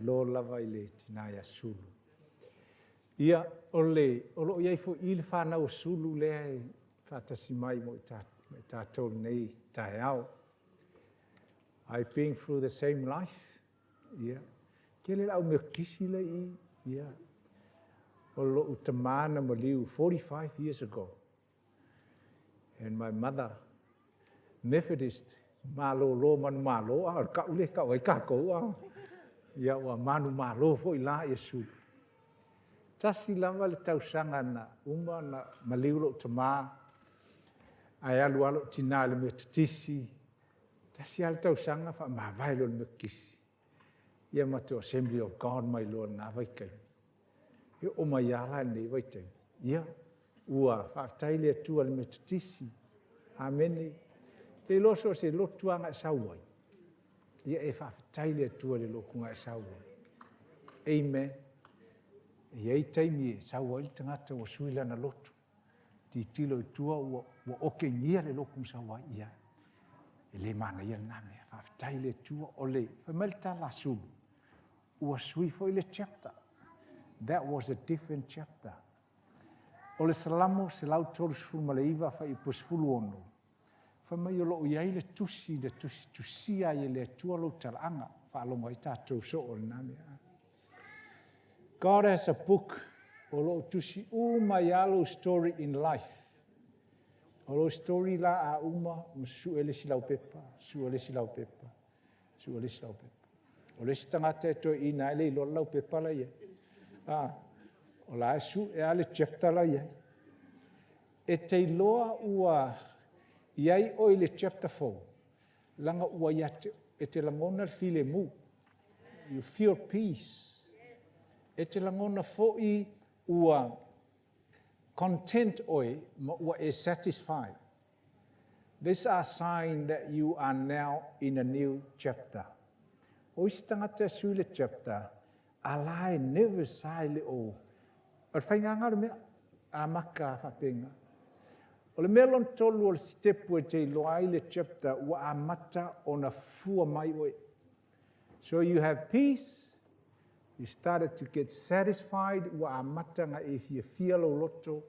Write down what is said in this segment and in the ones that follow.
Malo lava i le tina ia Sulu. Ia, o le, o lo o i ai foi i i le fanau a Sulu lea e faatasi mai mo i tatou i lenei taeao. I've been through the same life. Ia, tele le au Metotisi la i i. Ia, o lou tama na maliu 45 years ago. And my mother, Methodist, malolo manumalo, a o le ka'u lea e ka'u ai tatou, a. Ia, ua manumalo foi la ia Sulu. Tasi lava le tausaga na uma ona maliu lou tama, ae alu lava lou tina i le Metotisi, tasi lava le tausaga faamavae loa i le Metotisi. Ia matou Assembly of God mai loa i lena vaitaimi. E oo mai lava la i lenei vaitaimi, ia, ua faafetai i le Atua i le Metotisi. Amene. Ou te iloa so o se lotu lava na e sau ai, ia e faafetai i le Atua i le lotu na e sau ai. Amen. E i ai taimi e sau ai le tagata ua sui lana lotu, tilotilo i tua ua okegia le lotu na sau ai. Ia, e le manaia lena mea. Faafetai i le Atua, o le… fai mai le tala a Sulu, ua sui foi le chapter. That was a different chapter. O le Salamo 139 fuaiupu e 16, fai mai o lo o i ai le tusi na tusitusia ai e le Atua lou talaaga. Faalogo ai tatou soo i lena mea. God has a book o lo o tusi uma ai lava lou story in life. O lou story la a uma, ua sue le isi laupepa, sue le isi laupepa, sue le isi laupepa. O le isi tagata e toeaina lava e le iloa le laupepa la e i ai. A, o la e sue lava le chapter la e i ai. E te iloa ua i ai oe i le chapter fou, leaga ua ia te, e te lagona le filemu. You feel peace. E te lagona foi ua content oe ma ua e satisfied. These are signs that you are now in a new chapter. O isi tagata e sui le chapter, a la e nervous lava e le o... O le faiga lava lena o le mea, amata faapena. O le mea lona tolu o le sitepu e te iloa ai le chapter ua amata ona fua mai oe. So you have peace, you started to get satisfied, ua amata ona e fiafia lou loto,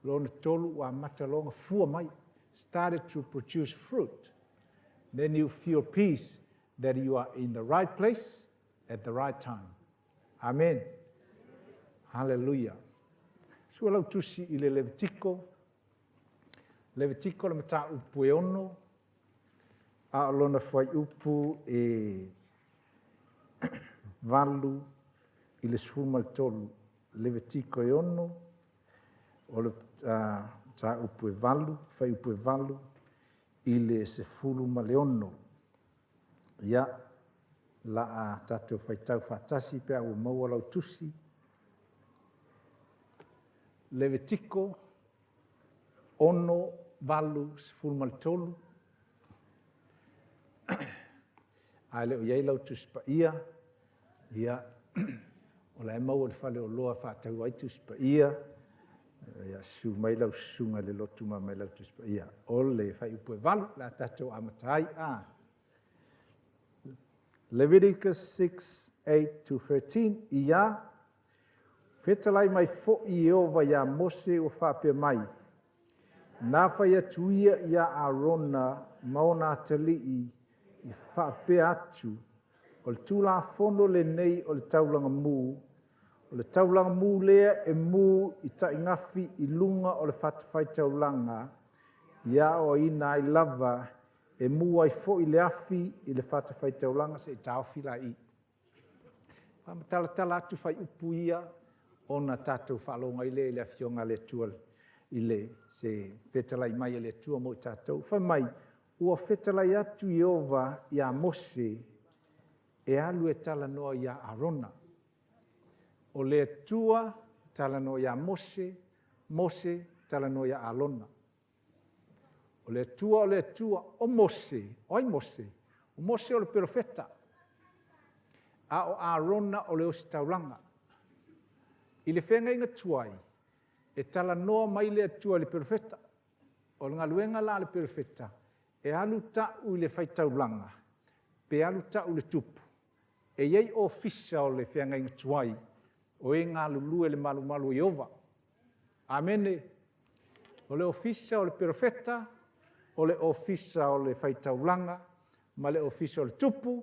lona tolu ua amata loa ona fua mai. Started to produce fruit. Then you feel peace that you are in the right place at the right time. Amen. Hallelujah. Sua lau tusi i le Levitiko. Levitiko le mataupu e 6, a o lona fuaiupu e 8 i le 13. Levitiko e 6, o le mataupu e 8, fuaiupu e 8 i le 16. Ia, la a tatou faitau faatasi pe a ua maua lau tusi. Levitiko 6, 8, 13. A e le o i ai lau Tusi Paia, ia, o la e maua i le faleoloa e faatau ai Tusi Paia. Ia, susu mai lau susuga i le lotu ma aumai lau Tusi Paia. O le fuaiupu e 8, o le a tatou amata ai. A. Leviticus 6, 8 to 13. Ia, fetalai mai foi Ieova iā Mose ua faapea mai, na fai atu ia iā Arona ma ona atalii i faapea atu, o le Tulafono lenei o le taulaga mū, o le taulaga mū lea e mū i taʻigafi i luga o le fatafaitaulaga, ia aoaina ai lava, e mū ai foi le afi i le fatafaitaulaga seia taofi la i i. Faamatalatala atu fuaiupu ia ona tatou faalogo ai lea i le Afioga a le Atua i le se fetalai mai a le Atua mo i tatou. Fai mai, ua fetalai atu Ieova iā Mose e alu e talanoa iā Arona. O le Atua talanoa iā Mose, Mose talanoa iā Arona. O le Atua o le Atua, o Mose, o ai Mose? O Mose o le perofeta, a o Arona o le ositaulaga. I le feagaiga tuai, e talanoa mai le Atua i le perofeta. O le galuega la a le perofeta, e alu ta'u i le faitaulaga, pe alu ta'u i le tupu. E i ai ofisa o le feagaiga tuai o e galulue i le malumalu o Ieova. Amene. O le ofisa o le perofeta, o le ofisa o le faitaulaga, ma le ofisa o le tupu,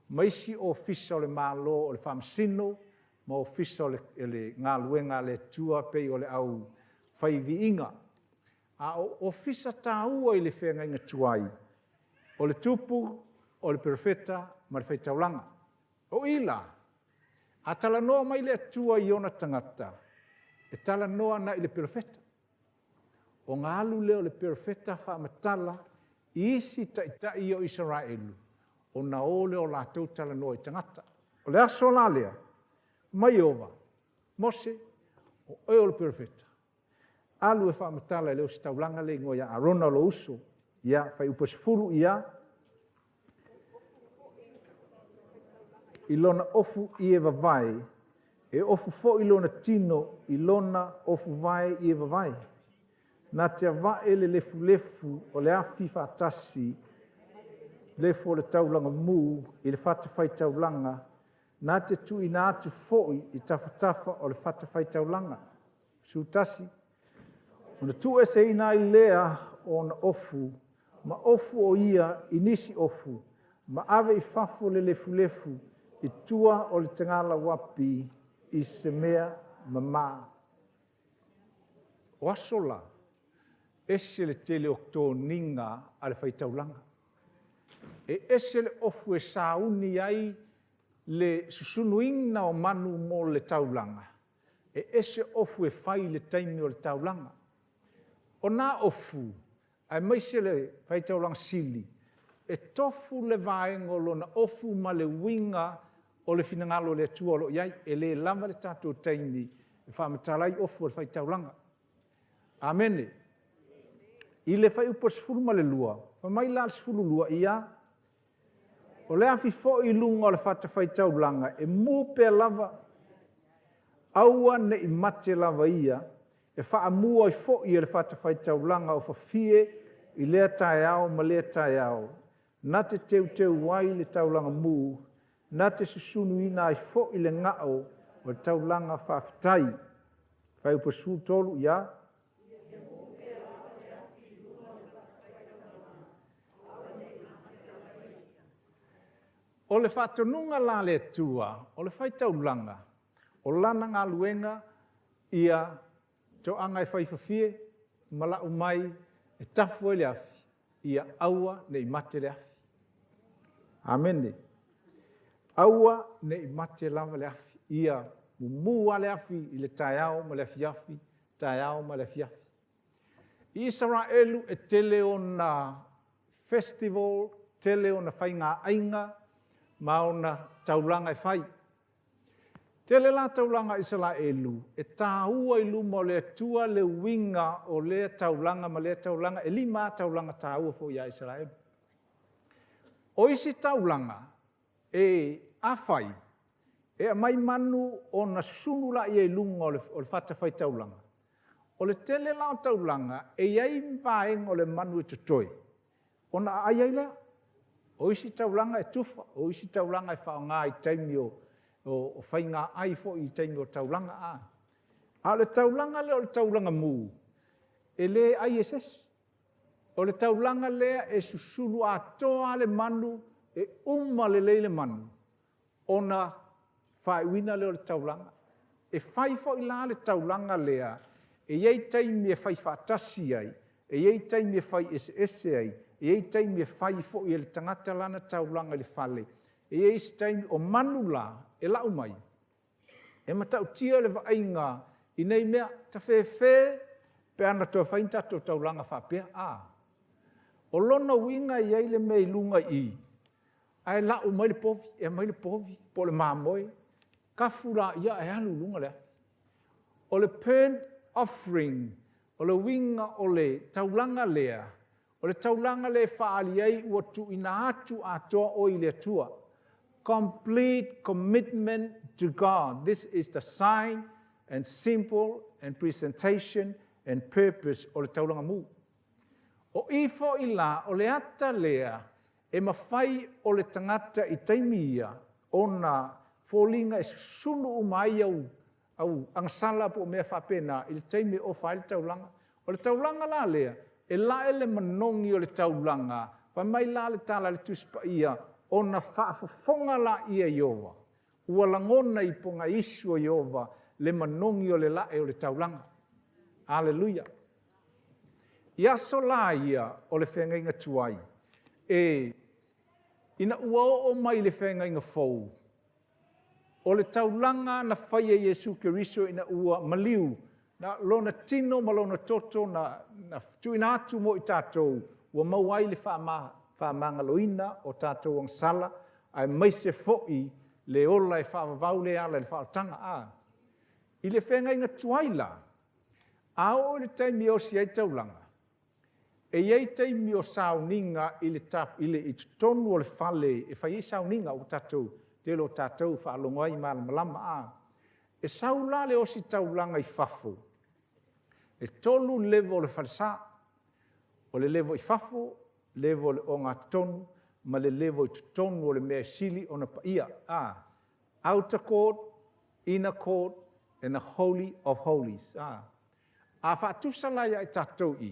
ma isi ofisa o le Malo o le faamasino, ma ofisa o le galuega a le Atua pei o le au fai viiga. A o ofisa taua i le feagaiga tuai, o le tupu, o le perofeta ma le faitaulaga. O i la, a talanoa mai le Atua i ona tagata, e talanoa agai i le perofeta, ona alu lea o le perofeta faamatala i isi taitai ia o Isaraelu, ona o lea o latou talanoa i tagata. O le aso la lea, fai mai Ieova, Mose, o oe o le perofeta, alu e faamatala i le ositaulaga lea e igoa ia Arona lou uso. Ia, Fuaiupu 10, ia. I lona ofu ie vavae, e ofu foi lona tino i lona ofu vae ie vavae. Na te ava'e le lefulefu o le afi faatasi lefu o le taulaga mū i le fatafaitaulaga, na te tuuina atu foi i tafatafa o le fatafaitaulaga. 11, ona tuueseina ai lea o ona ofu, ma ofu o ia i nisi ofu, ma ave i fafo le lefulefu i tua o le tagalauapi i se mea mamā. O aso la, ese le tele o toniga a le faitaulaga. E ese le ofu e sauni ai le susunuina o manu mo le taulaga, e ese ofu e fai i le taimi o le taulaga. O na ofu, aemaise le faitaulaga sili, e tofu le vaega o lona ofu ma le uiga o le finagalo o le Atua o lo o i ai. E le lava le tatou taimi e faamatala ai ofu o le faitaulaga. Amene. I le fuaiupu 12, fai mai la le 12, ia, o le afi foi i luga o le fatafaitaulaga e mu pea lava, aua ne i mate lava ia, e faamu ai foi e le fatafaitaulaga ofafie i lea taeao ma lea taeao, na te teuteu ai le taulaga mu, na te susunuina ai foi le gao o le taulaga faafetai. Fuaiupu 13, ia. O le faatonuga la a le Atua, o le faitaulaga, o lana galuega ia toaga e faifafie ma lau mai e tafu ai le afi, ia aua ne i mate le afi. Amene. Aua ne i mate lava le afi. Ia mumu lava le afi i le taeao ma le afiafi, taeao ma le afiafi. I Isaraelu e tele ona festival, tele ona faigaaiga ma ona taulaga e fai. Tele la taulaga a Isaraelu e taua i luma o le Atua le uiga o lea taulaga ma lea taulaga. E 5 lava taulaga taua foi ia Isaraelu. O isi taulaga, e afai e aumai manu ona susunu lea i luga o le fatafaitaulaga, o le tele la o taulaga e i ai vaega o le manu e totoe, ona aai ai lea. O isi taulaga e tufa, o isi taulaga e faaaoga i taimi o faigaai foi i taimi o taulaga. A o le taulaga lea o le taulaga mu, e le ai e se isi. O le taulaga lea e susunu atoa lava le manu, e uma lelei le manu, ona faaiuina lea o le taulaga. E fai foi la le taulaga lea, e i ai taimi e fai faatasi ai, e i ai taimi e fai eseese ai, e i ai taimi e fai foi e le tagata lana taulaga i le fale, e i ai isi taimi, o manu la e lau mai, e matautia le vaaiga i nei mea, tafefe pe ana toe fai ni tatou taulaga faapea. A O lona uiga e i ai le mea i luga i i, ae lau mai le povi, e aumai le povi po o le mamoe, kafu laia ae alu i luga le afi. O le burnt offering, o le uiga o le taulaga lea, o le taulaga lea e faaali ai ua tuuina atu atoa oe i le Atua. Complete commitment to God. This is the sign and symbol and presentation and purpose o le taulaga mu. O i foi la, o le ata lea e mafai o le tagata i taimi ia ona foliga e susunu uma ai au au agasala po o mea faapena i le taimi e ofa ai le taulaga. O le taulaga la lea, e lae le manogi o le taulaga, fai mai la le tala a le Tusi Paia, ona faafofoga laia e Ieova, ua lagona i pogaisu o Ieova le manogi o le lae o le taulaga. Aleluia! I aso la ia o le feagaiga tuai, e ina ua oo mai i le feagaiga fou, o le taulaga na faia e Iesu Keriso ina ua maliu, na Lona tino ma Lona toto na tuuina atu mo i tatou, ua maua ai le faamagaloina o tatou agasala, aemaise foi le ola e faavavau lea e ala i le faaolataga. A. I le feagaiga tuai la, a oo i le taimi e osi ai taulaga, e i ai taimi o sauniga i le i le i totonu o le fale e fai ai sauniga, ua tatou tele o tatou faalogo ai malamalama. A. E sau la le ositaulaga i fafo, e 3 level o le falesa. O le level i fafo, level o le ogatotonu, ma le level i totonu o le mea e sili ona paia. A. Outer court, inner court, and the holy of holies. A. A faatusa la ia i tatou i,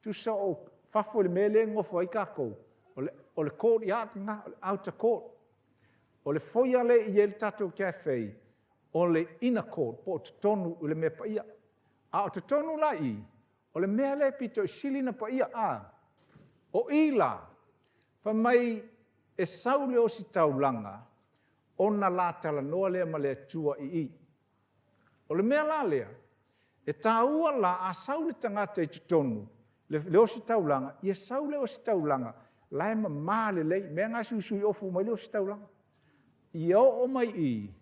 tusa o fafo i le mea lea e nonofo ai tatou, o le, o le courtyard lena, o le outer court. O le foyer lea e i ai le tatou cafe, o le inner court, po o totonu i le mea paia. A o totonu la i i, o le mea lea e pito i sili ona paia. A, o i la, fai mai e sau le ositaulaga, ona la talanoa lea ma le Atua i i. O le mea la lea, e taua la a sau le tagata i totonu, le, le ositaulaga, ia sau le ositaulaga, la e mama lelei, mea na suisui ofu mai le ositaulaga. Ia oo mai i i,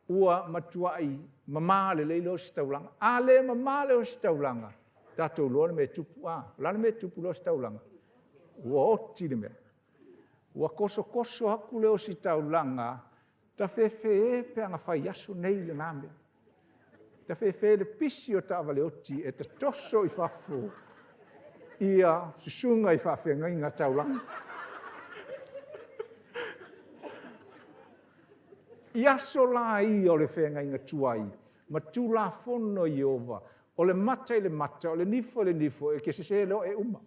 ua matuai mama lelei le ositaulaga. A le mama le ositaulaga, tatou iloa le mea e tupu. A, o le a le mea e tupu i le ositaulaga? Ua oti le mea. Ua tosotoso atu le ositaulaga, tafefe pe ana fai aso nei lena mea. Tafefe le pisi o taavale oti e tatoso i fafo ia susuga i faafeagaiga taulaga. I aso la ia o le feagaiga tuai, ma tulafono Ieova, o le mata i le mata, o le nifo i le nifo, e te sese loa e uma.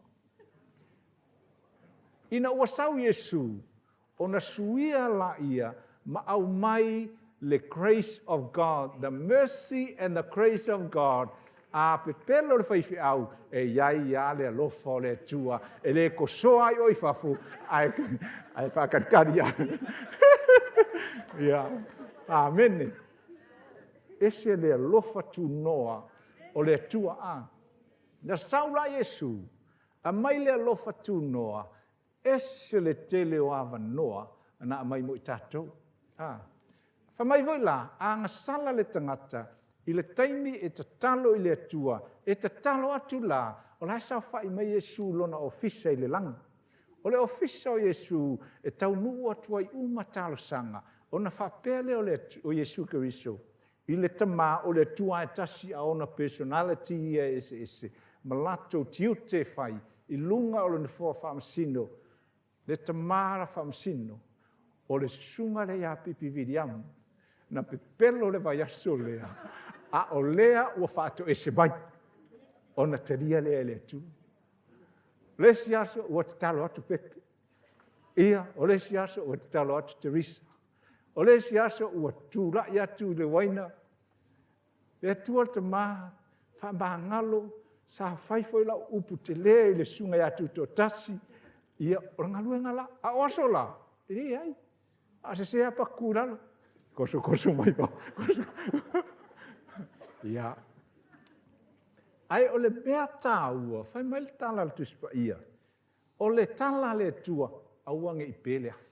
Ina ua sau Iesu, ona suia laia ma aumai le grace of God, the mercy and the grace of God. A pepelo le faifeau, e i ai lava le alofa o le Atua, e le tosoa ai oe i fafo, ae, ae faatalitali lava. Ia, amene. Ese le alofa tunoa o le Atua. A. Na sau la Iesu, aumai le alofa tunoa, ese le tele o avanoa na aumai mo i tatou. A. Fai mai foi la, a agasala le tagata i le taimi e tatalo i le Atua, e tatalo atu la, o la e saofai mai Iesu i lona ofisa i le lagi. O le ofisa o Iesu e taunuu atu ai uma talosaga, ona faapea lea o, le, o Iesu Keriso i le Tama o le Atua e tasi a ona personality ia e eseese, ma latou tiute e fai i luga o le nofoa faamasino, le Tama la faamasino, o le susuga lea ia Pipi Viliamu, na pepelo le vaiaso lea, a o lea ua faatoese mai, ona talia lea e le Atua. O le isi aso ua tatalo atu Pepe. Ia, o le isi aso ua tatalo atu Teresa. O le isi aso ua tulai atu le uaina. Le Atua le Tama, faamagalo, sa fai foi lau upu tele i le susuga ia Tutoatasi. Ia, o le galuega la. A o aso la, e leai. A sese lava patu i lalo, tosotoso mai pa. Ia. Ae o le mea taua, fai mai le tala a le Tusi Paia, o le tala a le Atua, aua ne i pe le afi.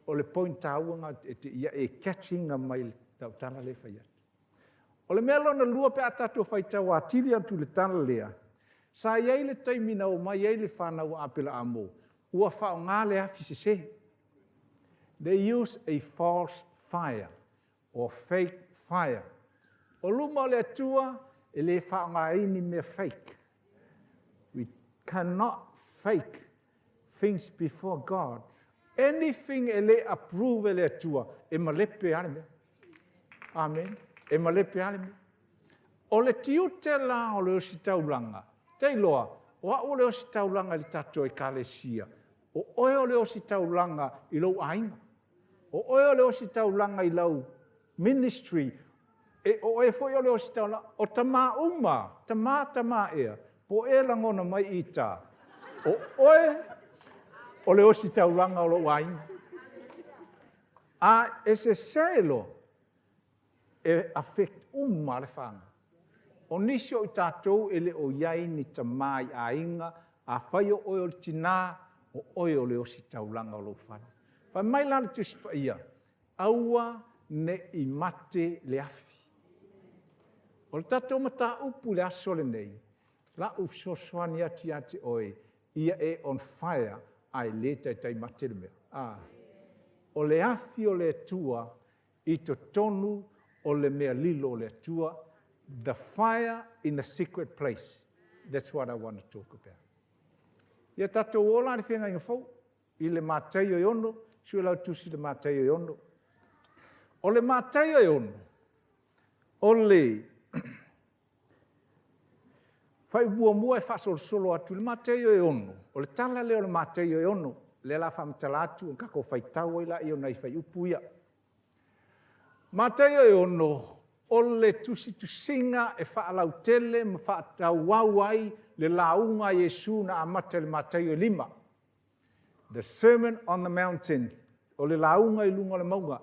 O le point taua lena e te, ia e catch ina mai lau tala lea e fai atu. O le mea lona lua pe a tatou faitau atili atu i le tala lea, sa i ai le taimi na omai ai le fanau a Aperaamo, ua faaaoga le afi sese. They use a false fire or fake fire. O luma o le Atua, e le faaaoga ai ni mea fake. We cannot fake things before God. Anything e le approve e le Atua, e malepe lava le mea. Amen. E malepe lava le mea. O le tiute la o le ositaulaga, te iloa, o au o le ositaulaga i le tatou ekalesia, o oe o le ositaulaga i lou aiga, o oe o le ositaulaga i lau ministry, e, o oe foi o le ositaulaga, o tama uma, tama tama ea, po o e lagona mai i ita, o oe o le ositaulaga o lou aiga. A e sese loa, e affect uma le fanau. O nisi o i tatou e le o i ai ni tamā i aiga, afai o oe o le tinā, o oe o le ositaulaga o lou fale. Fai mai la le Tusi Paia, aua ne i mate le afi. O le tatou mataupu i le aso lenei, la'u fesoasoani atu ia te oe, ia e on fire ae le taitai mate le mea. O le afi o le Atua i totonu o le mea lilo o le Atua, the fire in the secret place. That's what I want to talk about. Ia tatou o la i le Feagaiga Fou, i le Mataio e 6, Suelautusi i le Mataio e 6. O le Mataio e 6, o le fuaiupu muamua e faasolosolo atu i le Mataio e 6, o le tala lea o le Mataio e 6, lea o le a faamatala atu ona tatou faitau ai lea o nai fuaiupu ia. Mataio e 6, o le tusitusiga e faalautele ma faatauau ai le lauga a Iesu na amata i le Mataio e 5. The Sermon on the Mountain, o le lauga i luga o le mauga.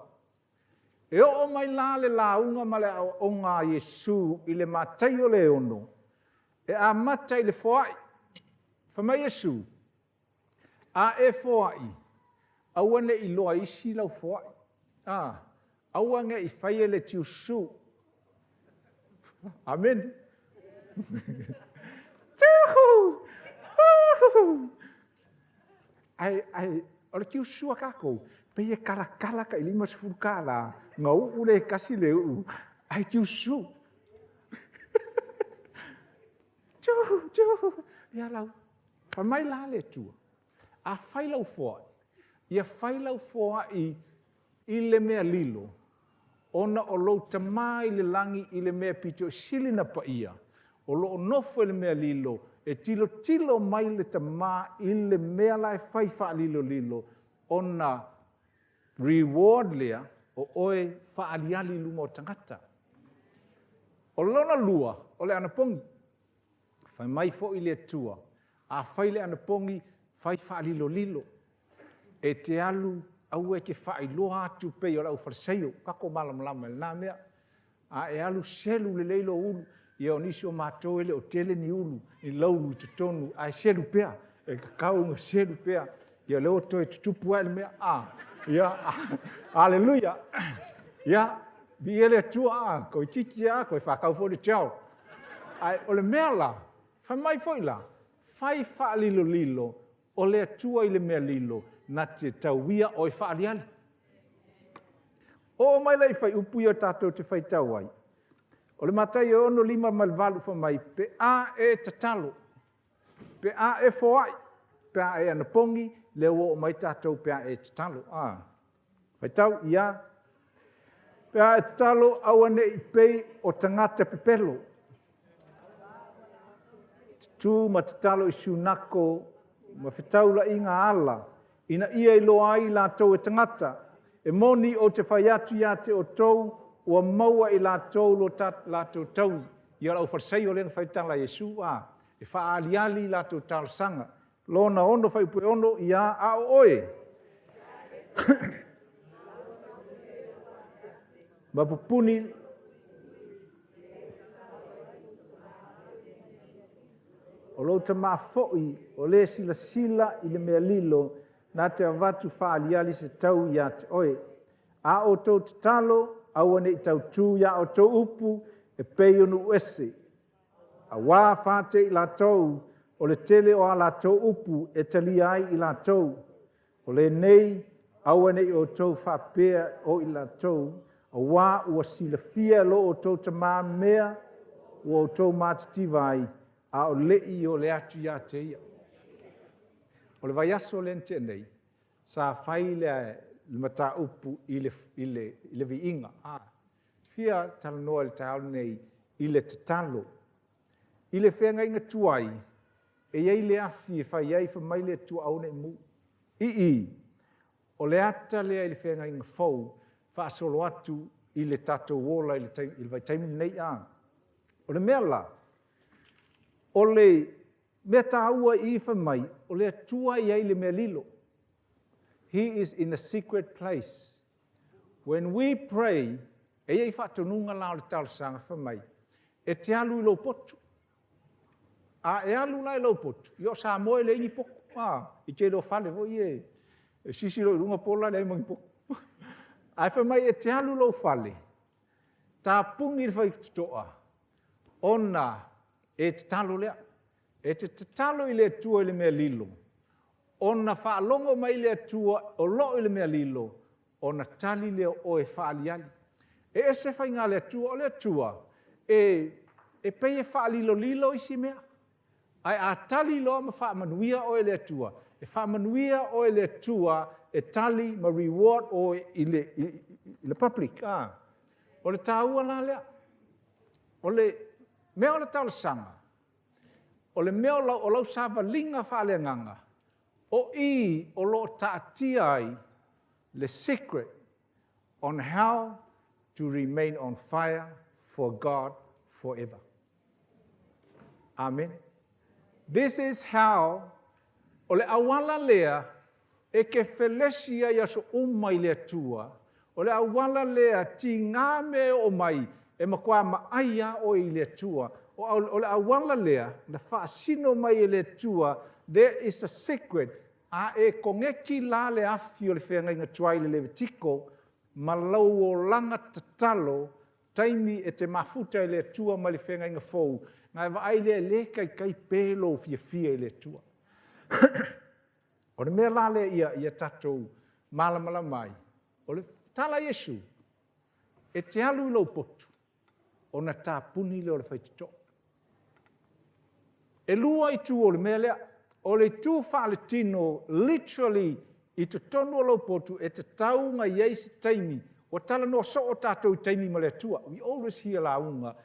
E oo mai la le lauga ma le aoaoga a Iesu i le Mataio le 6, e amata i le foai. Fai mai Iesu, a e foai, aua ne i iloa e isi lau foai. Aua ne i faia le tiususu. Amene. Tuhu! Ae, ae, o le tiususu a tatou, pei e talatala tai $50, na uu lea e tasi le uu, ae tiususu. Tuhu, tuhu, ia lau. Fai mai la le Atua, a fai lau foai, ia fai lau foai i le mea lilo, ona o lou Tama i le lagi i le mea pito i sili ona paia, o lo o nofo i le mea lilo, e tilotilo mai le Tama i le mea la e fai faalilolilo, ona reward lea o oe faaaliali i luma o tagata. O lona lua, o le anapogi. Fai mai foi le Atua, a fai le anapogi, fai faalilolilo. E te alu, aua e te faailoa atu pei o le aufalesaio, tatou malamalama i lena mea. A e alu selu lelei lou ulu, ia o nisi o matou e le o tele ni ulu, ni laulu i totonu, ae selu pea, e tatau ona selu pea. Ia lea ua toe tutupu ae le mea. Ia, aleluia. Ia, viia le Atua, toeitiiti lava, toe faatau foi le gel. Ae o le mea la, fai mai foi la, fai faalilolilo o le Atua i le mea lilo, na te tauia oe faaaliali. Oo mai la i fuaiupu ia tatou te faitau ai. O le Mataio e 6, 5 ma le 8 fai mai, pe a e tatalo, pe a e foai, pe a e anapogi, lea ua oo mai tatou pe a e tatalo. Faitau ia, pe a e tatalo, aua ne i pei o tagata pepelo. Tutu ma tatalo i sunako ma fetaulaiga ala, ina ia iloa ai latou e tagata. E moni ou te fai atu ia te outou, ua maua e i latou lo latou taui. Ia o le aufalesaio lea na fai tala a Iesu, e faaaliali latou talosaga. Lona 6 fuaiupu e 6, ia, a o oe, ma pupuni o lou tama foi o le silasila i le mea lilo, na te avatu faaaliali se tau ia te oe. A outou tatalo, aua ne i tautū iā outou upu e pei o nuu ese, auā fate i latou o le tele o a latou upu e talia ai i latou. O lenei, aua ne i outou faapea o i latou, auā ua silafia e lo outou Tama mea ua outou matitiva ai, a o le i ole atu ia te ia. O le vaiaso lea na tea nei, Sa fai le mataupu i le viiga. A fia talanoa i le taeao lenei i le tatalo. I le feagaiga tuai, e i ai le afi e fai ai, fai mai le Atua aua ne i mu. I i, o le ata lea i le feagaiga fou, faasolo atu i le tatou ola i le vaitaimi lenei. A. O le mea la, o le mea taua i i fai mai, o le Atua e i ai i le mea lilo. He is in the secret place. When we pray, e i ai faatonuga la o le talosaga fai mai, e te alu i lou potu. A e alu la i lou potu, ia o Samoa e leai ni potu, a, i tele o fale foi e, e sisi loa i luga pola leai ma ni potu. Ae fai mai e te alu i lou fale, tapuni le faitotoa, ona e tatalo lea. E te tatalo i le Atua i le mea lilo, ona faalogo mai le Atua o lo o i le mea lilo, ona tali lea o oe e faaaliali. E ese faiga a le Atua. O le Atua, e pei e faalilolilo isi mea, ae a tali loa ma faamanuia oe e le Atua, e faamanuia oe e le Atua e tali ma reward oe i le public. A. O le taua la lea. O le mea o le talosaga, o le mea o lau savaliga faale-agaga, o i o lo o taatia ai le secret on how to remain on fire for God forever. Amen. This is how, o le auala lea e te felesi ai aso uma i le Atua, o le auala lea tiga mea e oo mai, e matua maai lava oe i le Atua. O le auala lea na faasino mai e le Atua, there is a secret. A e koneti la le afi o le feagaiga tuai i le Levitiko, ma lou olaga tatalo, taimi e te mafuta i le Atua mai le feagaiga fou, na e vaai lea e le taitai pe lou fiafia i le Atua. O le mea la lea ia tatou malamalama ai, o le tala a Iesu, e te alu i lou potu, ona tapuni lea o le faitotoa. E lua itu o le mea lea. O le itu faaletino, literally, i totonu o lou potu, e tatau ona i ai se taimi. Ua talanoa soo tatou i taimi ma le Atua. We always hear lauga,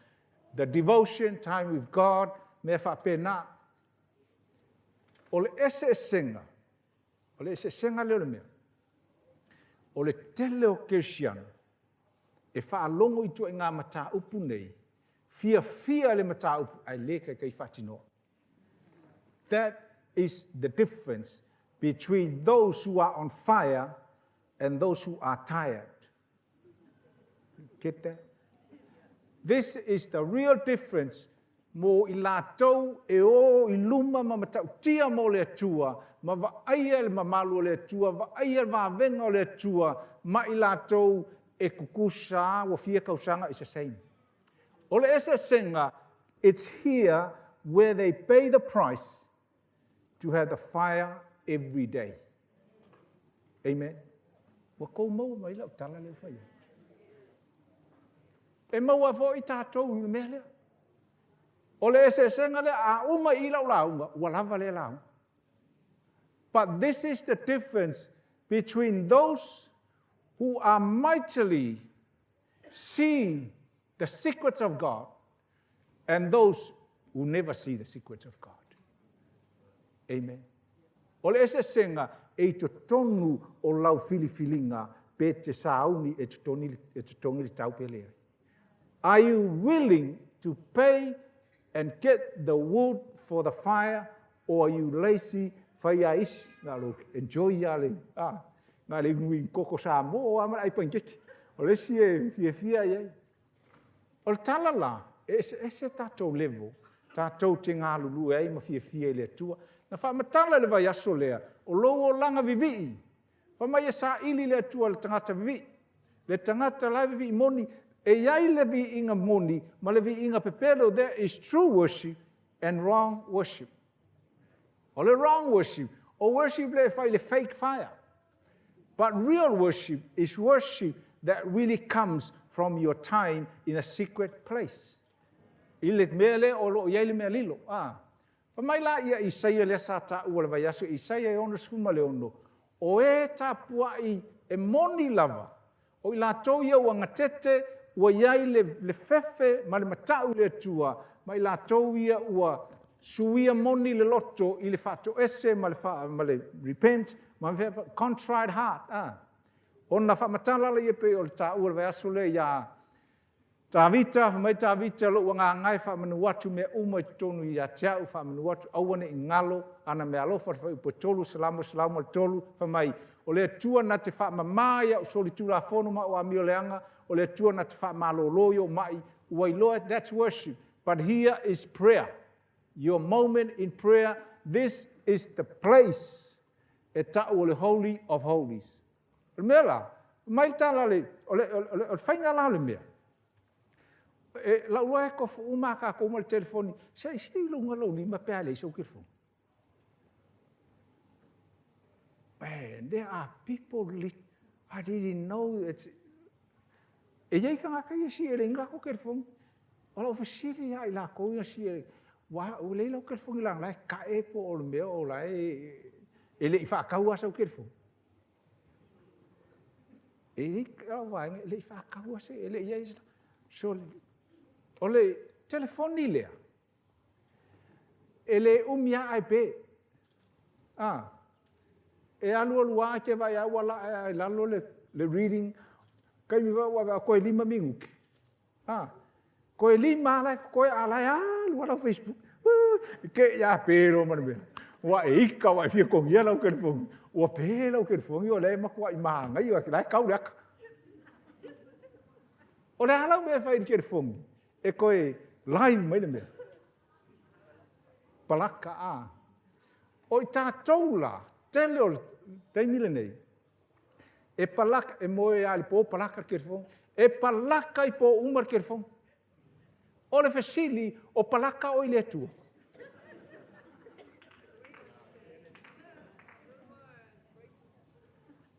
the devotion, time with God, mea faapena. O le eseesega, o le eseesega lea o le mea, o le tele o kerisiano e faalogo i ituaiga mataupu nei, fiafia i le mataupu, ae le taitai faatinoa. That is the difference between those who are on fire and those who are tired. Get that? This is the real difference mo i latou e o i luma ma matautia mo le Atua, ma vaaia le mamalu o le Atua, vaaia le vavega o le Atua, ma i latou e tutusa ua fia tausaga is the same. O le eseesega, it's here where they pay the price to have the fire every day. Amen. Ua tou maua mai lau tala lea ua fai atu. E maua foi tatou i le mea lea. O le eseesega lea, a uma i lau lauga, ua lava lea lauga. But this is the difference between those who are mightily see the secrets of God and those who never see the secrets of God. Amen. O le eseesega e i totonu o lau filifiliga pe te sauni e totogi le tau pe leai. Are you willing to pay and get the wood for the fire, or are you lazy, fai a isi, na lo enjoy a le, a, na le inuinu koko Samoa a ma le ai panikeke. O le isi e fiafia i ai. O le tala la, e eseese tatou level, tatou te galulue ai ma fiafia i le Atua. Na faamatala i le vaiaso lea, o lou olaga vivii, fai mai e saili le Atua i le tagata vivii. Le tagata la e vivii moni, e i ai le viiga moni ma le viiga pepelo, there is true worship and wrong worship. O le wrong worship, o worship le e fai le fake fire. But real worship is worship that really comes from your time in a secret place. I le mea lea o lo o i ai le mea lilo. Ah. Fai mai la ia Isaia lea sa taua le vaiaso, Isaia e 66, O e tapuai e moni lava, o i latou ia ua gatete, ua i ai le fefe ma le matau i le Atua, ma i latou ia ua suia moni le loto i le faatoese ma le repent, ma le contrite heart. Ona faamatala lea pei o le taua i le vaiaso lea ia Tavita, fai mai Tavita, lou agaga e faamanu atu mea uma i totonu ia te au, faamanu atu, aua ne i galo ana meaalofa, le fuaiupu 3, Salamo 103, fai mai, o le Atua na te faamama i au solitulafono ma au amioleaga, o le Atua na te faamalolo i ou mai, ua iloa, that's worship. But here is prayer. Your moment in prayer, this is the place e tau o le Holy of Holies. O le mea la, mai le tala le, o le, o le, o le faiga la o le mea, e, lau loa e tofu uma a tatou ma le telefoni, se i sili luga lou lima pe a leai sou telefoni. Man, there are people, lit, I didn't know it's, e iai tagata ia si e le inga ko telefoni. O lau fesili ia i lakou ia si e, ua leai lau telefoni la la e kae po o le mea o la e, e le i faatau lava sau telefoni. E i ai lau vaega, e le i faatau se, e le i i ai se, sole. O le telefoni lea, e le umi lava ae pe. Ah, e alu alu lava te vaai ua laa i lalo le reading, kaimi foi ua vea koe 5 minute. Ah, koe 5 ala e koe ala e alu ala Facebook. Ke ia pe lo ma le mea. Ua e ika ua e fia kongia lau telefoni. Ua pe lau telefoni o le matua i maangai o la e kau le aka. O le a lau mea e fai i le telefoni e koe live mai le mea. Palaka a. O i tātou la, tele o le taimi lenei, e palaka, e moe a le pō palaka le telefoni, e palaka i pō uma le telefoni. O le fesili, o palaka o i le Atua.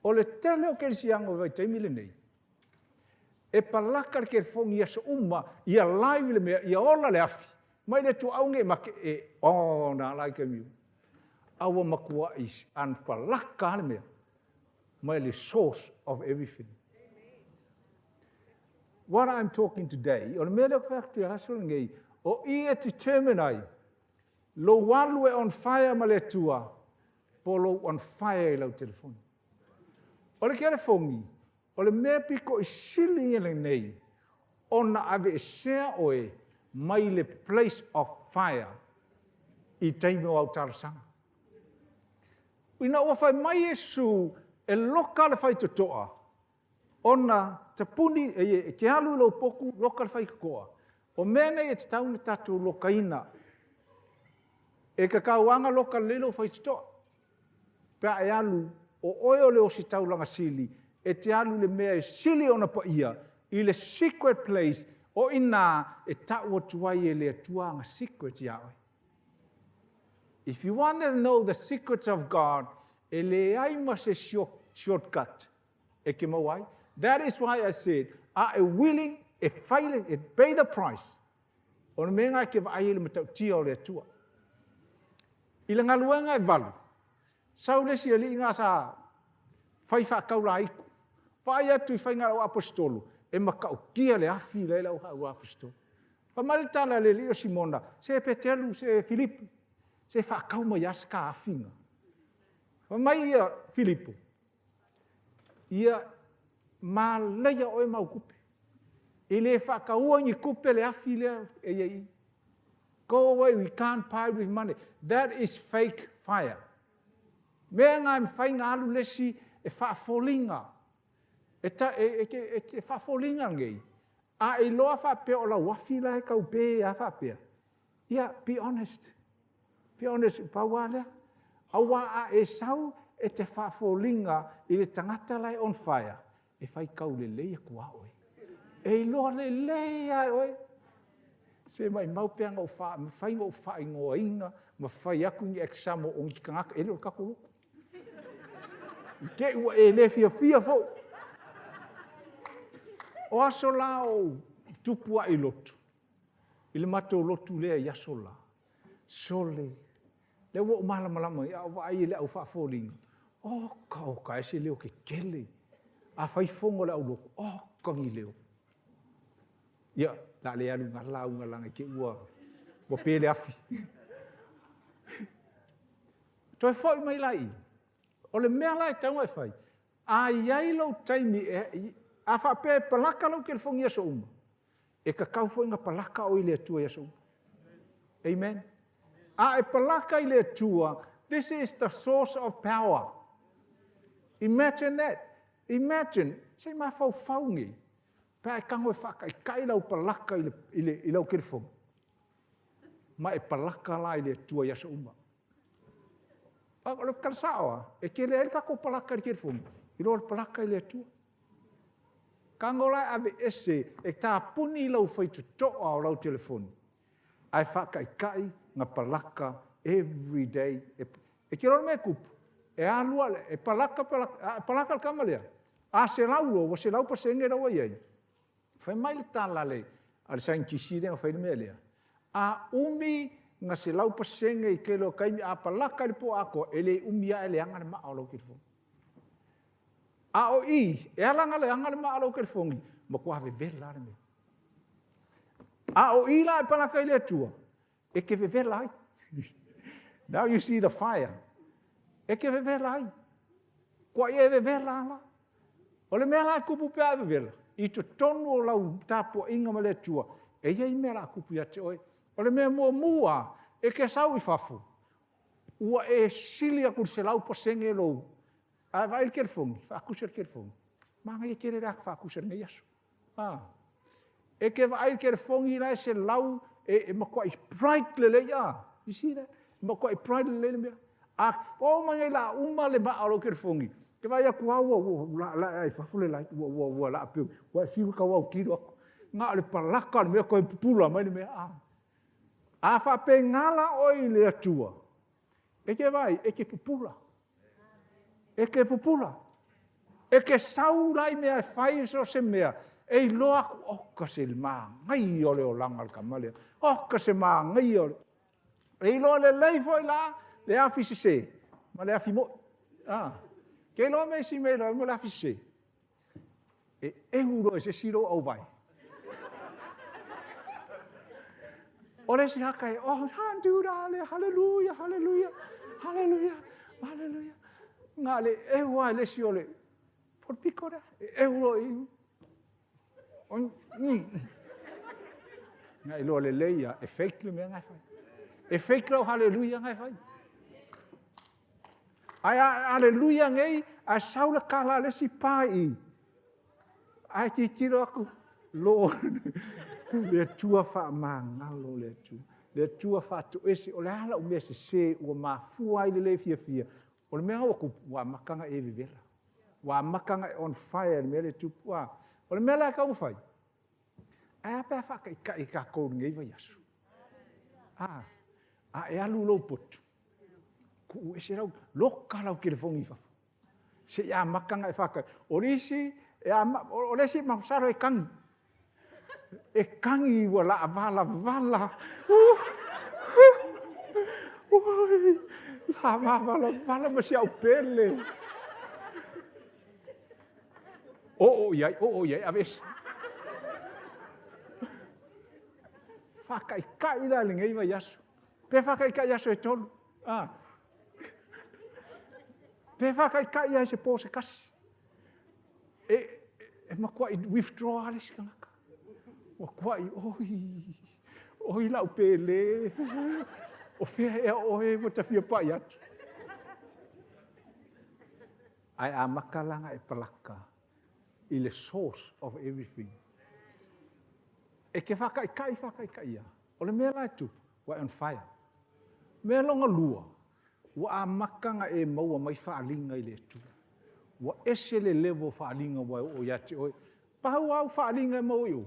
O le tele o kerisiano i vaitaimi lenei, e palaka le telefoni i aso uma, ia live le mea, ia ola le afi, mai le Atua au nei make e ona ala i taimi uma. A ua matua i an palaka le mea, mai le source of everything. What I'm talking today, o le mea lea ou te fai atu i le aso lenei, o i e determine ai, lou alu e on fire ma le Atua, po lou on fire i lau telefoni. O le telefoni, o le mea pito i sili i lenei, ona aveesea oe mai le place of fire i taimi o au talosaga. Ina ua fai mai Iesu e loka le faitotoa, ona tapuni, e te alu i lou potu, loka le faitotoa. O mea nei e tatau ona tatou lokaina. E tatau lava ona loka lelei lou faitotoa. Pe a e alu, o oe o le ositaulaga sili, e te alu i le mea e sili ona paia, i le secret place, o ina e tau atu ai e le Atua ana secret ia oe. If you want to know the secrets of God, e leai ma se shortcut e ke maua ai. That is why I said, a e willing e fai e pay the price. O le mea ngā ke vaai i le matautia o le Atua. I le galuega e 8, sau le isi alii ngā sa fai whaakaula iku. Vaai atu i whainga lau apostolo, e matautia le afi le lau hau apostolo. Fa mai le tala le alii o Simona, se Petelu, se Filipo, se whaakau mai aska afinga. Fa mai ia Filipo, ia maleia oe mau kupe. E le whaakaua ni kupe le afi lea e ia i. Go away, we can't buy with money. That is fake fire. Mea ngā mwhai ngā alu lesi e whaafolinga. E, ta, e, e, e, e, e whaafolinga ngei. A e loa whaapea o lau afi la e kau pe a whaapea. Ia, be honest. Be honest, paua lea. Aua a e sau e te whaafolinga i le tangata lai on fire. E whai kau le lei aku a oe. E iloa le lei ai oe. Se mai mau pea ngau wha, ma whai ngau wha ingoa inga, ma whai aku ni examo o ngi kangaka, e le o kako loko. I te ua e le fia fia fo. O aso la o tupu a i lotu. I le matou lotu lea i aso la. Sole. Le ua o malamalama i au vaai i le au whaafolinga. Oka, oka, e se leo kekele. A fai fono le au lotu, oka ni leo. Ia, la le alu nga lauga laga i te ua, ua pe le afi. Toe foi mai la i i. O le mea la e tatau ona e fai, a i ai lou taimi, e, a faapea e palaka lou telefoni i aso uma, e tatau foi ona palaka oe i le Atua i aso uma. Amen. A e palaka i le Atua, this is the source of power. Imagine that. Imagine, se i mafaufau nei, pe a e tago e faataitai lau palaka i, le, i, le, i lau telefoni, ma e palaka la i le Atua i aso uma. O le tala sao lava, e tele ai le tatou palaka i le telefoni, i lo le palaka i le Atua. Tago la e aveese, e tapuni lau faitotoa o lau telefoni, ae faataitai na palaka every day. E, e te iloa le mea e tupu, e alu a, e palaka, palaka, a palaka le tama lea, a selau loa, ua 100% la ua i ai. Fai mai le tala a le, a le saienitisi lea na fai le mea lea, a umi na 100% i tele o taimi, a palaka i le po atoa, e le umi ae leaga le maa o lau telefoni. A o i, e ala ona leaga le maa o lau telefoni, matua vevela lava le mea. A o i la e palaka i le Atua, e te vevela ai. Now you see the fire. E te vevela ai. Kua ia e vevela ala. O le mea la e tupu pe a e vevela, i totonu o lau tapuaiga ma le Atua, e i ai mea la tupu ia te oe. O le mea muamua, e te sau i fafo, ua e sili atu i le 100% lou, a e vaai i le telefoni, faatusa i le telefoni, manaia tele le ata faatusa i lenei aso. A. E te vaai i le telefoni la e selau, e, e matuai bright lelei, a. You see that? E matuai bright lelei le mea. A o mai nei la uma le maa o lou telefoni, te vaai atu lava ua, ua, ua laa i fafo le light, ua, ua, ua laa peu, ua e fiu e tau autilo atu. Na o le palaka o le mea toe pupula mai le mea. A. A faapena la oe i le Atua, e te vaai, e te pupula. E te pupula. E te sau la i mea e fai so o se mea, e iloa atu, oka se manaia o le olaga o le tama lea. Oka se manaia o le... E iloa lelei foi la le afi sese ma le afi mo'i. Ah. Ke iloa me isi mea iloa mo le afi sese. E ehu loa e se isi lou auvae. O le isi haka e, oh, handura le, haleluia, haleluia, haleluia, haleluia. Nga le ehu a le isi o le, po le piko lea, e ehu loa i, Nga iloa lelei ia, e fake le mea nga e fai. E fake lau haleluia nga e fai. Ae a aleluia nei, ae sau le kala a le isi pa i i. Ae tilotilo atu, Lord, le Atua faamagalo le Atua. Le Atua faatoese, o le a lau mea sese ua mafua ai le le fiafia. O le mea ua tupu, ua amata ona e vevela. Ua amata ona e on fire i le mea lea e tupu. O le mea la e tatau ona fai, ae a pe a faataitai tatou i lenei vaiaso? A, a e alu lou potu, tuu ese lau, loka lau telefoni i fafo. Se i amata ona e faatali. O le isi, e ama, o le isi masalo e kagi. E kagi ua laavalavala. Uh, uh, ui, laavalavala ma si au pele. Oo i ai, oo i ai, aveese. Faataitai la lenei vaiaso. Pe faataitai aso e tolu. Ah. Pe faataitai ai se po se kasi. E, e matuai withdraw lava le isi tagata. Matuai, oi, oi lau pele. O fea ea oe ua ta fia pai atu. Ae amata la ona e palaka i le source of everything. E te faataitai faataitai lava. O le mea la e tupu, ua e on fire. Mea lona lua, ua amata ona e maua mai faaaliga i le Atua. Ua ese le level o faaaliga ua oo ia te oe. Pau lava au faaaliga e maua i o,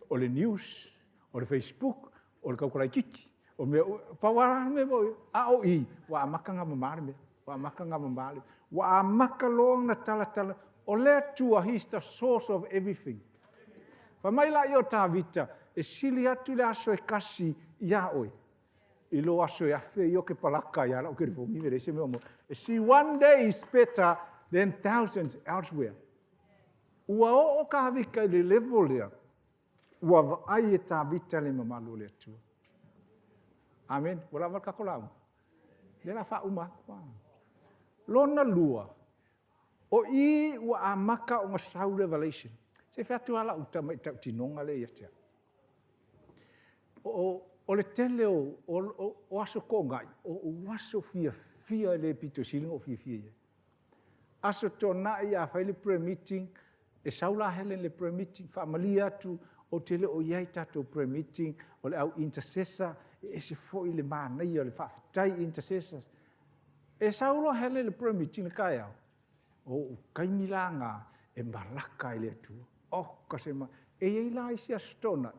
o le news, o le Facebook, o le tautala itiiti, o mea, pau lava le mea e maua i o. A o i, ua amata ona mama le mea. Ua amata ona mama le Ua amata loa ona talatala, o le Atua, He is the source of everything. Fai mai laia o Tavita, e sili atu le aso e kasi iā oe. i lou aso e afe ia o ke palaka ai la'u telefoni e leai se mea o maua. See, one day is better than thousands elsewhere. Ua oo Tavita i le level lea, ua vaai e Tavita le mamalu o le Atua. Amen. Ua lava le tatou lauga. Lea la faauma atu. Lona lua, o i ua amata ona sau revelation. Se i fai atu lava lau tautinoga lea ia te au. O le tele o Aso Toonai, o ou aso fiafia e le pito sili ona ou fiafia i ai. Aso Toonai a fai le prayer meeting, e sau la Helen i le prayer meeting, faamalie atu ou te le o i ai i tatou prayer meeting, o le au intercessor, e ese foi le manaia o le faafetai i intercessors. E sau loa Helen i le prayer meeting i le taeao, o ou taimi la na e malaka ai le Atua. Oka se ma... E i ai la isi Aso Toonai,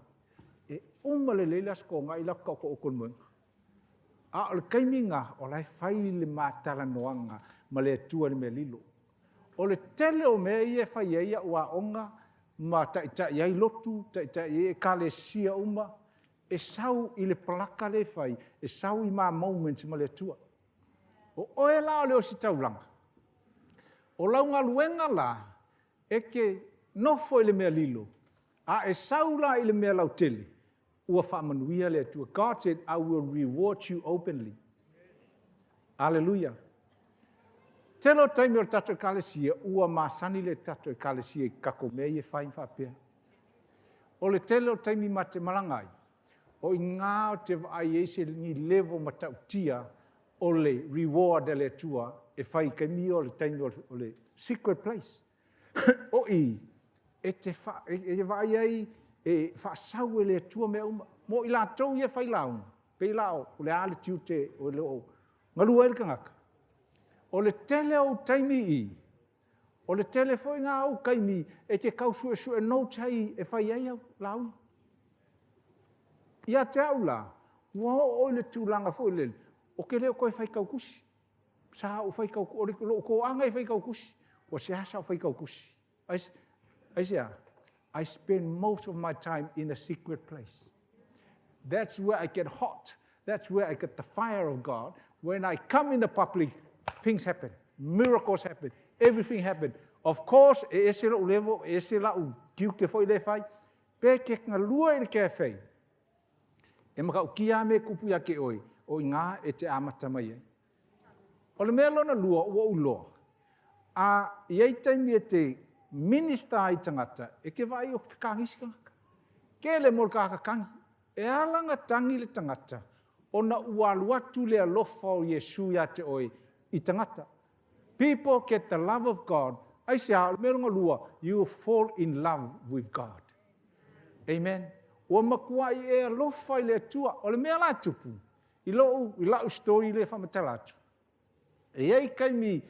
e uma lelei le Aso Toonai la taoto oto i le moega. A o le taimi na, o la e fai le matalanoaga ma le Atua i le mea lilo. O le tele o mea ia e fai ai au aoga ma taitai ai lotu, taitai ai ekalesia uma, e sau i le palaka lea e fai, e sau i ma moments ma le Atua. O oe la o le ositaulaga, o lau galuega la, e te nofo i le mea lilo, a e sau la i le mea lautele, ua faamanuia le Atua. God said, "I will reward you openly." Aleluia. Tele o taimi o le tatou ekalesia, ua masani le tatou ekalesia i tatou mea ia e fai faapea. O le tele o taimi ma te malaga ai, o i gā o te vaai ai se ni level matautia o le reward a le Atua e fai i taimi ia o le taimi o le secret place. O i, e te fa, e vaai ai e faasau e le Atua mea uma. Mo i latou ia e fai lauga, pei la o le a le tiute o lo o galue ai le tagata. O le tele o ou taimi i, o le tele foi na ou taimi e te tau suesue notes ai e fai ai au lauga. Ia te au la, ua oo i le tulaga foi lele, ou te le o toe faitau tusi. Sa ou faitau, o lou toaga e faitau tusi, ua seasea ou faitau tusi. Aisea? I spend most of my time in a secret place. That's where I get hot. That's where I get the fire of God. When I come in the public, things happen. Miracles happen. Everything happen. Of course, e ese lou level, e ese lau tiute foi le fai. Pe ke galue i le cafe. E matautia lava mea e tupu ia te oe, o i ina e te amata mai ai. O le mea lona lua ua ou iloa, a i ai taimi e te minister ai i tagata, e te vaai o fekagisi tagata. Tele mo le tagata tagi. E ala ona tagi le tagata, ona ua alu atu le alofa o Iesu ia te oe i tagata. People get the love of God. Aisea? O le mea lona lua, you fall in love with God. Amen. Ua matuai e alofa i le Atua. O le mea la e tupu, i lou, i lau story lea e faamatala atu, e i ai taimi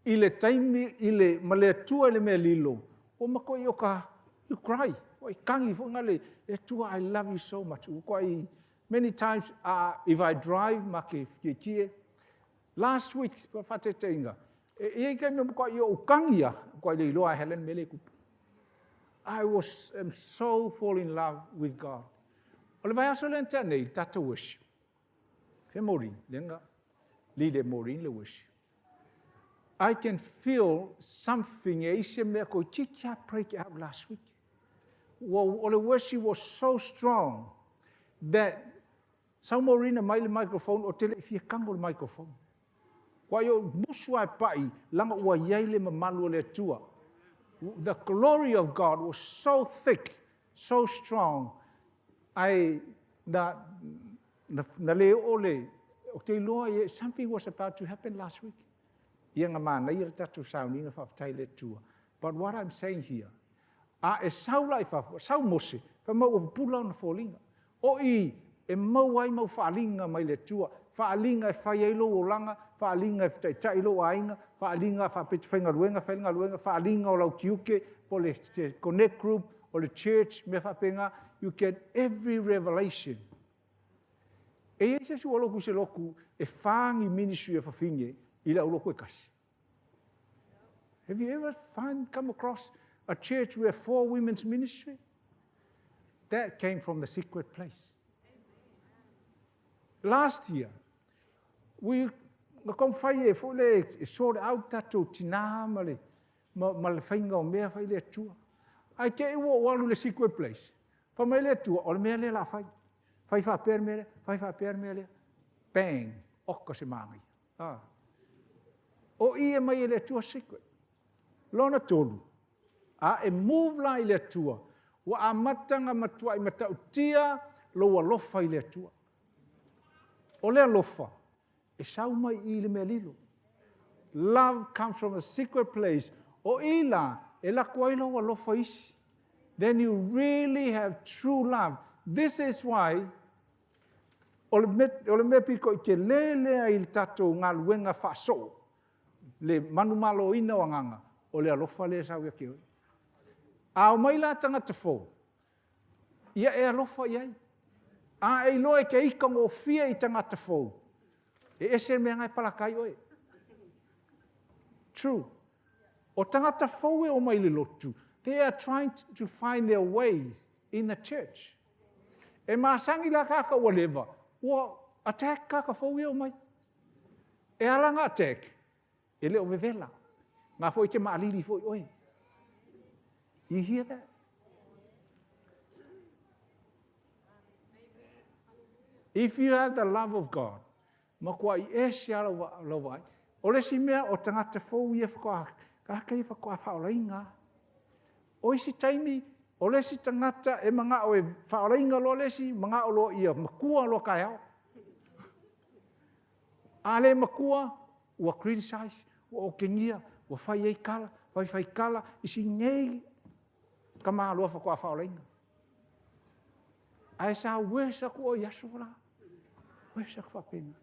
i le taimi i le, ma le Atua i le mea lilo, ua matuai o ka, you cry, ua i tagi foi nga le, le Atua, I love you so much. Ua matuai, many times, if I drive, ma ke tietie, last week, faataitaiga, e i ai taimi ua matuai ou tagi lava, matuai le iloa e Helen le mea lea e tupu. I was am so fall in love with God. O le vaiaso lea na tea nei, le tatou worship. Fea Maureen, lea na lead e Maureen le worship. I can feel something e i se mea toeitiiti lava break out last week. Ua, o le worship was so strong that sau Maureen aumai le microphone, ou te le i fia tago i le microphone. Ua i ou musu lava e pai, leaga ua i ai le mamalu o le Atua. The glory of God was so thick, so strong, ae na, na, na le oo le, ou te iloa, something was about to happen last week. Ia na manaia le tatou sauniga faafetai i le Atua. But what I'm saying here, a e sau la i fafo, sau Mose, fai mai ua pupula ona foliga. O i e maua ai mau faaaliga mai le Atua, faaaliga e fai ai lou olaga, faaaliga e taitai lou aiga, faaaliga faapea e te faigaluega, fai le galuega, faaaliga o lau tiute, po o le connect group, o le church, mea faapena, you get every revelation. E i ai se isi ua lotu i se lotu e fa ni ministry a fafine i le au lotu e tasi? Have you ever find, come across a church where four women's ministry? That came from the secret place. Last year, we na taumafai e foi le e sort out tatou tina ma le ma le faiga o mea fai le Atua. Ae te i ua ou alu i le secret place, fai mai le Atua, o le mea lea o le a fai. Fai faapea le mea lea, fai faapea le mea lea. Bang! Oka se manaia. Ah. O i e mai e le Atua secret. Lona 3, a e move la i le Atua, ua amata ona matuai matautia lou alofa i le Atua. O le alofa, e sau mai i le mea lilo. Love comes from a secret place. O i la, e lako ai lou alofa isi. Then you really have true love. This is why o le mea pito i tele lea i le tatou galuega faasoo, le manumaloina o agaga, o le alofa lea e sau ia te oe. A omai la tagata fou, ia e alofa i ai. A e iloa e te ita gofie i tagata fou, e ese le mea na e palaka ai oe. True. O tagata fou e omai i le lotu, they are trying to find their way in the church. E masani la tagata ua leva, ua attack tagata fou ia e omai. E ala ona attack, e le o vevela. Na foi e te maalili foi oe. You hear that? If you have the love of God, matuai ese lava lau vaai. O le isi mea, o tagata fou ia faatoa, tagata ia faatoa faaolaina. O isi taimi, o le isi tagata e manao e faaolaina loa le isi, manao loa ia matua loa taeao. A le matua, ua criticize, ua otegia, ua fai ai tala, faifai tala, isi nei tamaloa faatoa faaolaina. Ae sa worse atu oe i aso la. Worse atu faapena.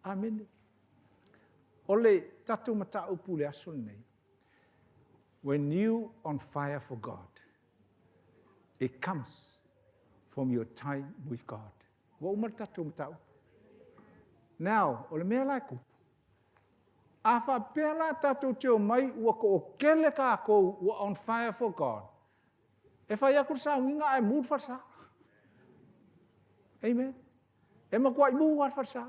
Amene. O le tatou mataupu i le aso lenei, when you on fire for God, it comes from your time with God. Ua uma le tatou mataupu. Now, o le mea la e tupu, a faapea la tatou te omai ua toatele tatou ua on fire for God, e fai atu le sauniga ae mu le falesa. Amen. E matuai mu lava le falesa.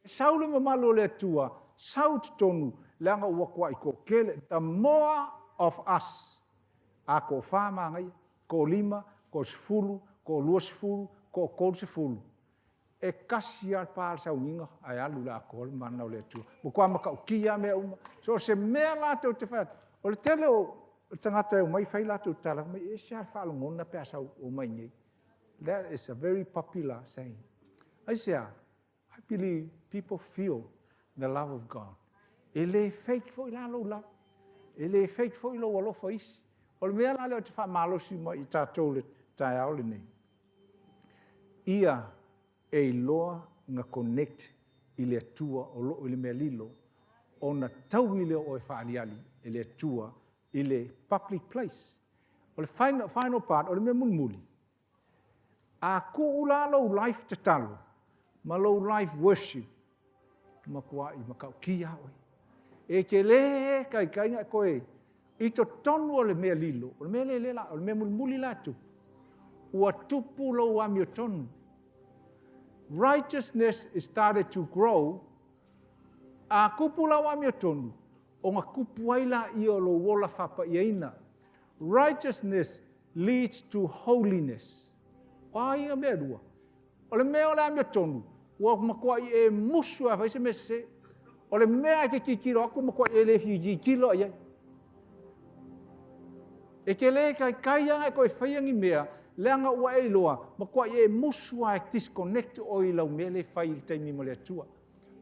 E sau le mamalu o le Atua, sau i totonu, leaga ua tuai toatele. The more of us, a toafa manaia, toalima, toasefulu, toaluasefulu, toatolusefulu, e tasi lava le pa o le sauniga ae alu i le atoa le mana o le Atua. Matua matautia lava mea uma. So o se mea latou te fai atu, o le tele o tagata e omai fai latou tala, fai mai, e ese lava le faalogona pe a sau omai nei. That is a very popular saying. Aisea? I believe people feel the love of God. E le fake foi la lou love. E le fake foi lou alofa isi. O le mea la lea ou te faamalosi mai i tatou le taeao lenei, ia e iloa na connect i le Atua o loo i le mea lilo, ona taui lea o oe faaliali e le Atua i le public place. O le final, final part, o le mea mulimuli, A tuu la lou life tatalo ma lou life worship, matuai matautia oe. E te le taitai na e toe i totonu o le mea lilo, o le mea lele la, o le mea mulimuli la e tupu, ua tupu lou amiotonu. Righteousness is started to grow. A tupu lau amiotonu, ona tupu ai laia o lou ola faapaiaina. Righteousness leads to holiness. O a ia mea e lua? O le mea o le amiotonu, ua matuai e musu a fai se mea sese. O le mea e te tilotilo atu, matuai e le fia tilotilo i ai. E te le taitai lava e toe faia ni mea, leaga ua e iloa, matuai e musu lava e disconnect oe i lau mea lea e fai i le taimi ma le Atua.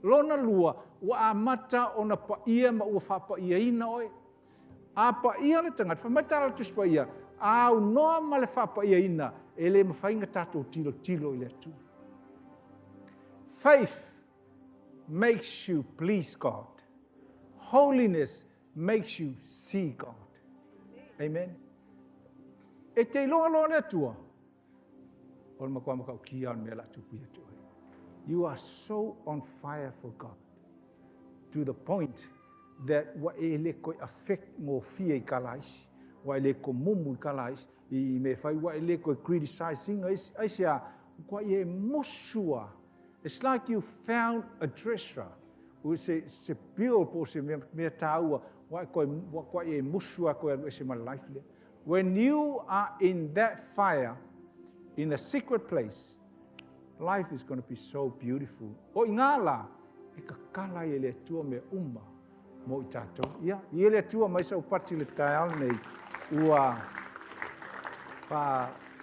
Lona lua, ua amata ona paia ma ua faapaiaina oe. A paia le tagata, fai mai tala a le Tusi Paia, a aunoa ma le faapaiaina, e le mafai ona tatou tilotilo i le Atua. Faith makes you please God. Holiness makes you see God. Amen. E te iloa loa le Atua, o le matua matautia o le mea o le a tupu ia te oe. You are so on fire for God to the point that ua e le toe affect gofie i tala a isi, ua e le tomumu i tala a isi, i mea e fai, ua e le toe criticize ina isi. Aisea? Ua e musu lava. It's like you found a treasure. Ua se pearl po o se mea tāua, ua koa e musu a koe alu ese ma le life lea. When you are in that fire, in a secret place, life is going to be so beautiful. O i ngā la, e kakala i e le Atua mea uma mo i tātou. Ia, i e le Atua mai sa upati le taeao nei, ua wha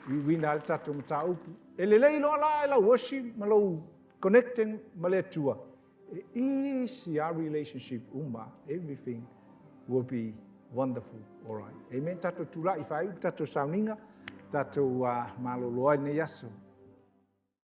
iwina le tātou mataupu. E lelei loa la e lau worship ma lou connecting ma le Atua. E easy our relationship uma, everything will be wonderful. All right. Amen. Tātou tula'i whai, tātou sauninga, tātou malolo ai nei aso.